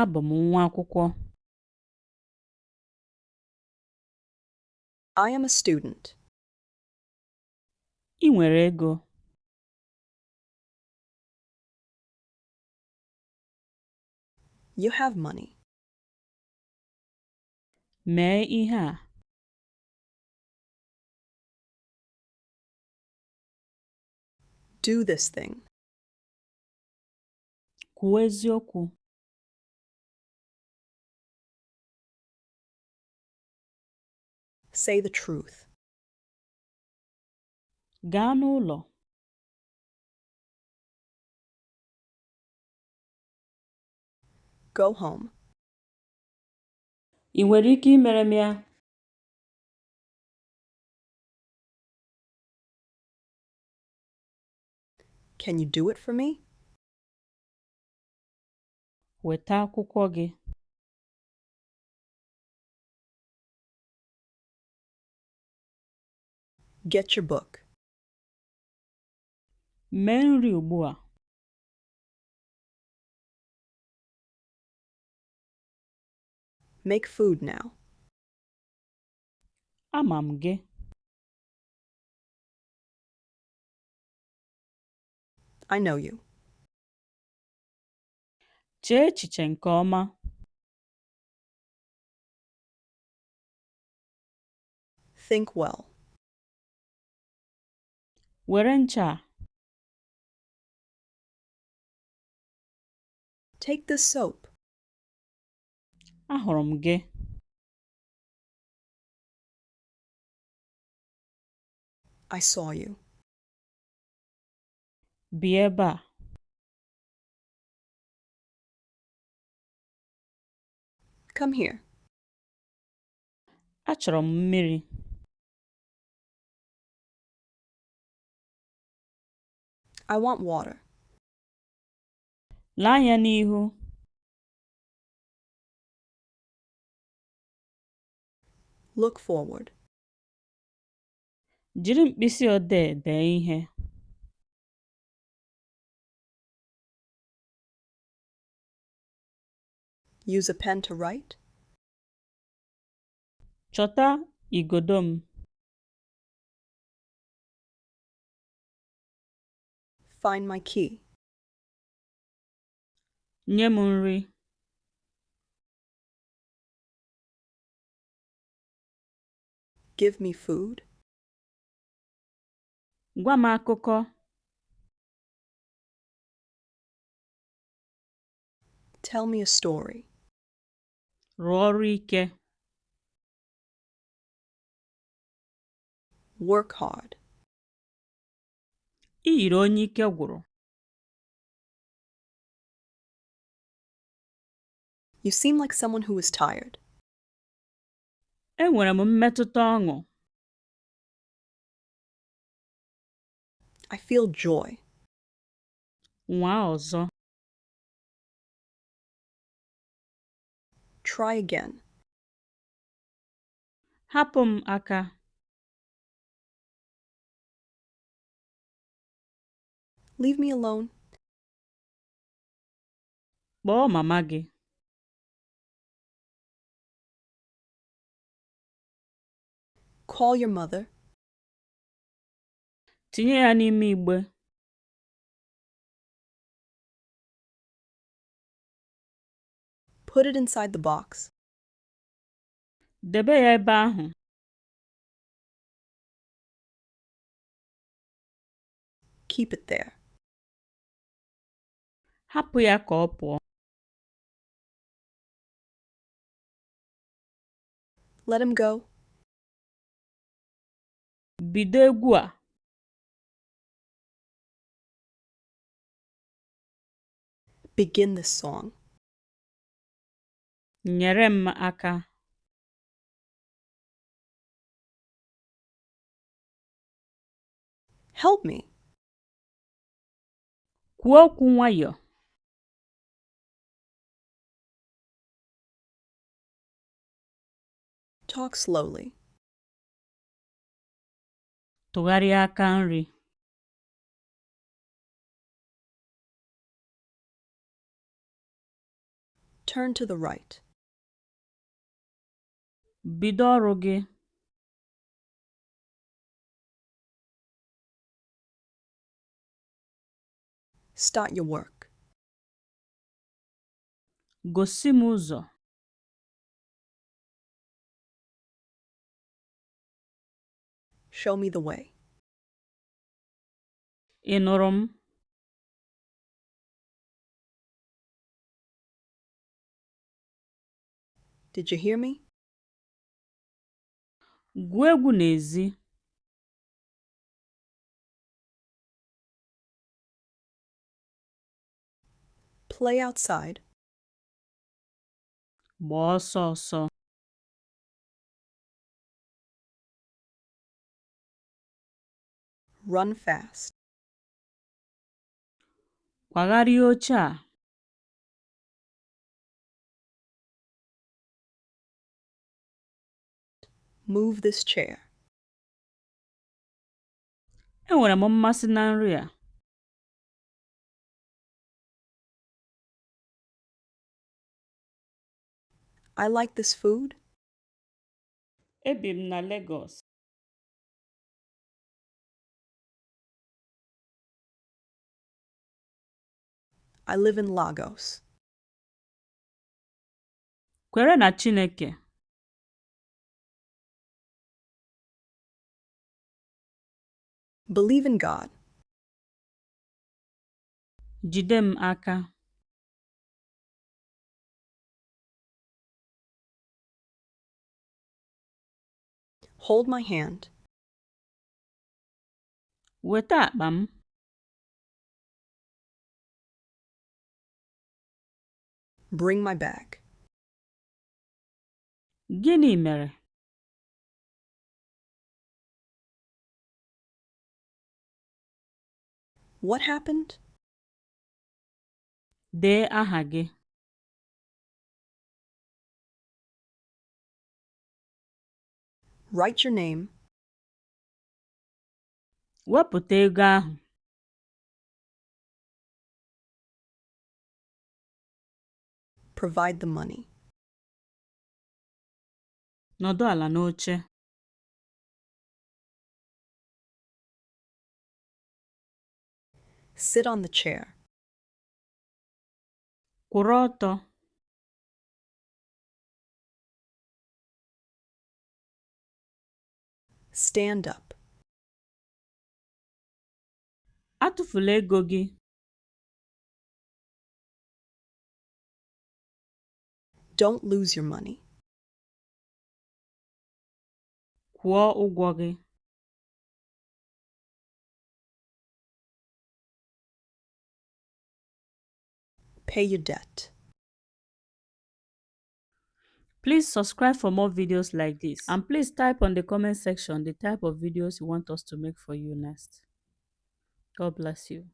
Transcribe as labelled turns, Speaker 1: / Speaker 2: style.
Speaker 1: Abụ m nwa akwụkwọ.
Speaker 2: I am a student.
Speaker 1: Ị nwere ego?
Speaker 2: You have money.
Speaker 1: Mee ihe a.
Speaker 2: Do this thing.
Speaker 1: Kwuo eziokwu.
Speaker 2: Say the truth.
Speaker 1: Gaa n'ụlọ.
Speaker 2: Go home.
Speaker 1: Ị nwere ike imere m ya?
Speaker 2: Can you do it for me?
Speaker 1: Weta akwụkwọ gị.
Speaker 2: Get your book.
Speaker 1: Mee nri ugbu a.
Speaker 2: Make food now.
Speaker 1: Ama m gị.
Speaker 2: I know you.
Speaker 1: Chee echiche nke ọma.
Speaker 2: Think well.
Speaker 1: Were ncha a.
Speaker 2: Take this soap.
Speaker 1: Ahụrụ m gị.
Speaker 2: I saw you.
Speaker 1: Bịa ebe a.
Speaker 2: Come here.
Speaker 1: Achọrọ m mmiri.
Speaker 2: I want water.
Speaker 1: Lee anya n'ihu.
Speaker 2: Look forward.
Speaker 1: Jiri mkpịsị odee dee ihe.
Speaker 2: Use a pen to write.
Speaker 1: Chọta igodo m.
Speaker 2: Find my key.
Speaker 1: Nye m nri.
Speaker 2: Give me food.
Speaker 1: Gwa m akụkọ.
Speaker 2: Tell me a story.
Speaker 1: Rụọ ọrụ ike.
Speaker 2: Work hard.
Speaker 1: Ị yiri onye ike gwụrụ.
Speaker 2: You seem like someone who is tired.
Speaker 1: Enwere m mmetụta ọṅụ.
Speaker 2: I feel joy.
Speaker 1: Nwaa ọzọ.
Speaker 2: Try again.
Speaker 1: Hapụ m aka.
Speaker 2: Leave me alone.
Speaker 1: Kpọọ mama gị.
Speaker 2: Call your mother.
Speaker 1: Tinye ya n'ime igbe.
Speaker 2: Put it inside the box.
Speaker 1: Debe ya ebe ahụ.
Speaker 2: Keep it there.
Speaker 1: Hapụ ya ka ọ pụọ.
Speaker 2: Let him go.
Speaker 1: Bido egwu a.
Speaker 2: Begin this song.
Speaker 1: Nyere m aka.
Speaker 2: Help me.
Speaker 1: Kwuo okwu nwayọ.
Speaker 2: Talk slowly.
Speaker 1: Tụgharịa aka nri.
Speaker 2: Turn to the right.
Speaker 1: Bido ọrụ gị.
Speaker 2: Start your work.
Speaker 1: Gosi m ụzọ.
Speaker 2: Show me the way.
Speaker 1: Ị nụrụ m?
Speaker 2: Did you hear me?
Speaker 1: Gwuo egwu n'ezi.
Speaker 2: Play outside.
Speaker 1: Gbaa ọsọ ọsọ.
Speaker 2: Run fast.
Speaker 1: Kwagharịa oche a.
Speaker 2: Move this chair.
Speaker 1: Enwere m mmasị na nri a.
Speaker 2: I like this food.
Speaker 1: Ebi m na Legọs.
Speaker 2: I live in Lagos.
Speaker 1: Kwere na Chineke.
Speaker 2: Believe in God.
Speaker 1: Jide m aka.
Speaker 2: Hold my hand.
Speaker 1: Weta akpa m.
Speaker 2: Bring my bag.
Speaker 1: Gịnị mere?
Speaker 2: What happened?
Speaker 1: Dee aha gị.
Speaker 2: Write your name.
Speaker 1: Wepụta ego ahụ.
Speaker 2: Provide the money.
Speaker 1: Nọdụ ala n'oche.
Speaker 2: Sit on the chair.
Speaker 1: Kwụrụ ọtọ.
Speaker 2: Stand up.
Speaker 1: Atụfula ego gị.
Speaker 2: Don't lose your money.
Speaker 1: Kwụọ ụgwọ gị.
Speaker 2: Pay your debt.
Speaker 1: Please subscribe for more videos like this, and please type on the comment section the type of videos you want us to make for you next. God bless you.